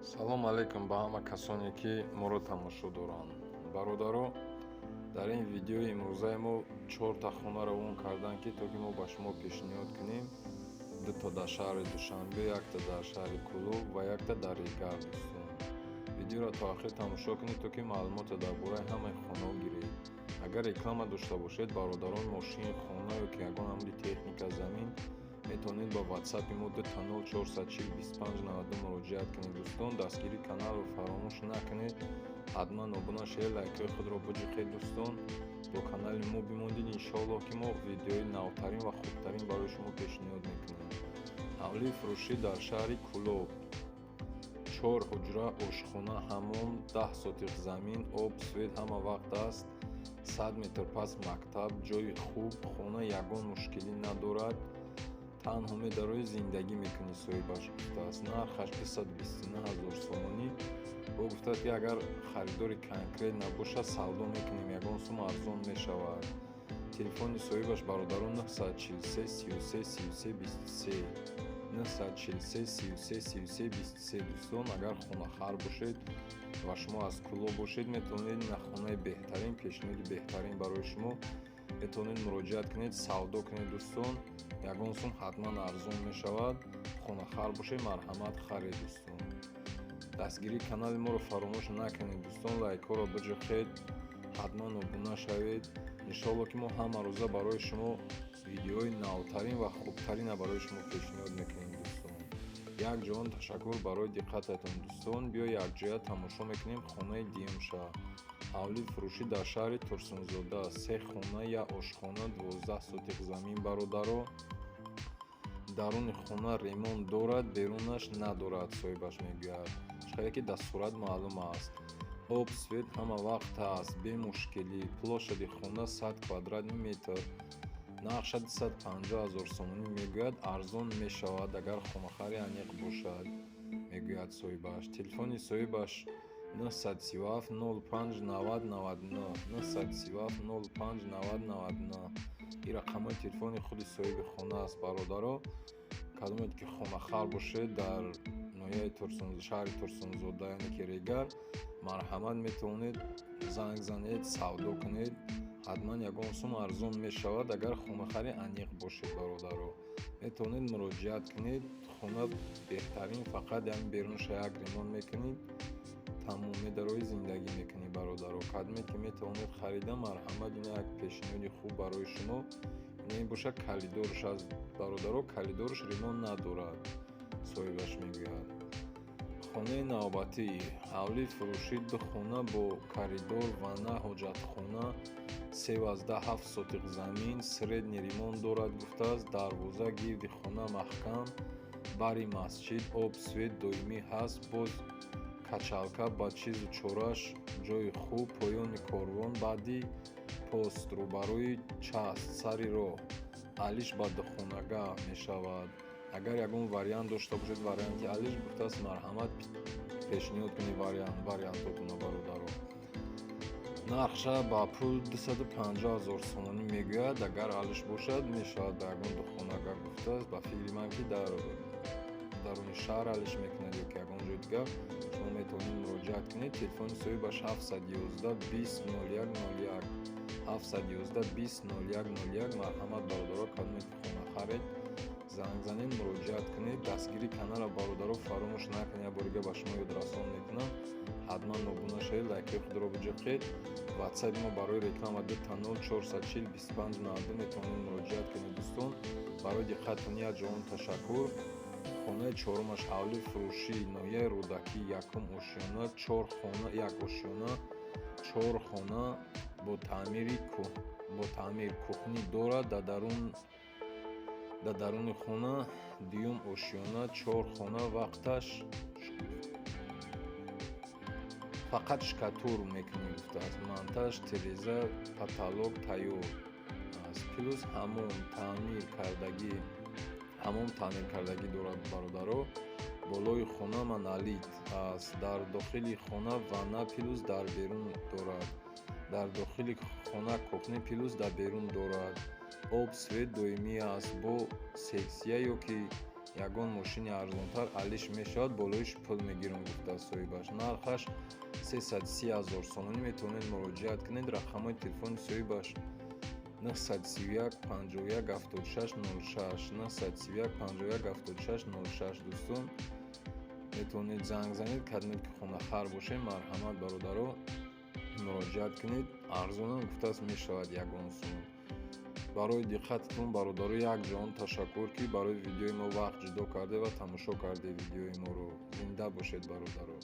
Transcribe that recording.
Салом алейкум ба ҳама касоне, ки моро тамошо доранд. Бародаро, дар ин видеои имрӯзаи мо чорта хона равон карданд, ки то ки мо ба шумо пешниҳод кунем: дуто дар шаҳри Душанбе, якта дар шаҳри Кӯлоб ва якта дар Регар. Дӯстон, видеоро то охир тамошо кунед, то ки маълумотро дар бораи ҳамаи хонаҳо гиред. Агар реклама дошта бошед, бародарон, мошин, хона ё ки ягон намуди техника, замин, метавонед ба ватсапи мо 00440 25 92 муроҷиат кунед. Дӯстон, дастгирии каналро фаромӯш накунед, ҳатман обуна шавед, лайкҳои худро биҷиқед. Дӯстон, бо канали мо бимонед, иншоаллоҳ, ки мо видеои навтарин ва хубтарин барои шумо пешниҳод мекунем. Ҳавлии фурӯшӣ дар шаҳри Кӯлоб: чор ҳуҷра, ошхона, ҳаммом, 10 сотих замин, об, свет ҳама вақт аст, 100 метр пас мактаб, ҷои хуб, хона ягон мушкилӣ надорад, танҳо медароӣ, зиндагӣ мекунӣ, соҳибаш гуфтааст. Нархаш 229 000 сомонӣ. Ӯ гуфтааст, ки агар харидори конкрет набошад, савдо мекунем, ягон сум арзон мешавад. Телефони соҳибаш, бародарон, 943 33 33 23, 943 33 33 23. Дӯстон, агар хонахар бошед ва шумо аз Кӯлоб бошед, метавонед ина хонаи беҳтарин, пешниҳоди беҳтарин барои шумо, метавонед муроҷиат кунед, савдо кунед. Дӯстон, ягон сум ҳатман арзон мешавад. Хонахар бошед, марҳамат, харед. Дӯстон, дастгирии канали моро фаромӯш накунед. Дӯстон, лайкҳоро биҷиқед, ҳатман обуна шавед. Иншоалло, ки мо ҳама рӯза барои шумо видеои навтарин ва хубтарина барои шумо пешниҳод мекунем. Дӯстон, як ҷаҳон ташаккур барои диққататон. Дӯстон, биё, якҷоя тамошо мекунем хонаи дуюмша. Ҳавлии фурӯшӣ дар шаҳри Турсунзода: се хона, як ошхона, 12 сотих замин. Бародаро, даруни хона ремонт дорад, берунаш надорад, соҳибаш мегӯяд, чӣ ки дар сурат маълум аст. Об, свет ҳама вақт ҳаст, бемушкилӣ. Площади хона 100 квадратный метр. Нархша 250 000 сомонӣ мегӯяд, арзон мешавад, агар хонахари аниқ бошад, мегӯяд соҳибаш. Телефони соҳибаш 937 05 90 99, 937 05 90 99. Ин рақамҳои телефони худи соҳиби хона аст. Бародаро, кадомед ки хонахар бошед дар ноҳияи шаҳри Турсунзода, яъне ки Регар, марҳамат, метавонед занг занед, савдо кунед. Ҳатман ягон сум арзон мешавад. Агар хонахари аниқ бошед, бародаро, метавонед муроҷиат кунед. Хона беҳтарин, фақат яъне берунша як ремонт мекунед, тамом, медароӣ, зиндагӣ мекунӣ. Бародаро, кадоме ки метавонед харида, марҳамат, ина як пешниҳоди хуб барои шумо. Ин бошад коридорш аст, бародаро, коридорш ремонт надорад, соҳибаш мегӯяд. Хонаи навбатӣ: ҳавлии фурӯшӣ, ду хона бо коридор, ванна, ҳоҷатхона, 3,7 сотих замин, средний ремонт дорад, гуфтааст. Дарвоза гирди хона маҳкам, бари масҷид, об, свет доимӣ ҳаст, боз качалка ба чизу чораш, ҷои хуб, поёни корвон, баъди пост, рӯбарӯи часть, сари роҳ. Алиш ба духонага мешавад. Агар ягон вариант дошта бошед, варианти алиш, гуфтааст, марҳамат, пешниҳод кунед вариантотонро. Бародаро, нархша ба пул 250 000 сомонӣ мегӯяд, агар алиш бошад, мешавад ба ягон духонага, гуфтааст. Ба фикри ман, ки дар даруни шаҳр алиш мекунад ё ки ягон ҷои дигар, шумо метавонед муроҷиат кунед. Телефони соҳибаш 711 20 01 01, 711 20 01 01. Марҳамат, бародаро, кадоме ки хонахаред, занг занед, муроҷиат кунед. Дастгирии каналро, бародаро, фаромӯш накунед. Як бори дига ба шумо ёдрасон мекунам: ҳатман обуна шавед, лайкҳои худро биҷиқед. Ватсапи мо барои реклама 00 440 25 92, метавонед муроҷиат кунед. Дӯстон, барои диққататон як ҷаҳон ташаккур. Хонаи чорумаш: ҳавлии фурӯшӣ, ноҳияи Рӯдакӣ, якум ошёна, чор хона, як ошёна, чор хона бо таъмир, кухня дорад дар даруни хона. Дуюм ошёна, чор хона, вақташ фақат штукатур мекунӣ, гуфтааст. Монтаж тиреза, потолок тайёр аст, плюс ҳаммом таъмиркардагӣ дорад. Бародаро, болои хона монолит аст, дар дохили хона ванна плюс дар берун дорад, дар дохили хона кухня плюс дар берун дорад. Об, свет доимӣ аст, бо сексия ё ки Ягон мошини арзонтар алиш мешавад, болоиш пул мегирам, гуфтааст соҳибаш. Нархаш 330 ҳазор сомонӣ. Метавонед муроҷиат кунед. Рақамҳои телефони соҳибаш: 931 51 76 06, 931 51 76 06. Дӯстон, метавонед занг занед. Кадомед ки хонахар бошед, марҳамат, бародаро, муроҷиат кунед. Арзонам, гуфтааст, мешавад ягон сум. Барои диққататон, бародаро, як ҷаҳон ташаккур, ки барои видеои мо вақт ҷудо карде ва тамошо карде видеои моро. Зинда бошед, бародаро.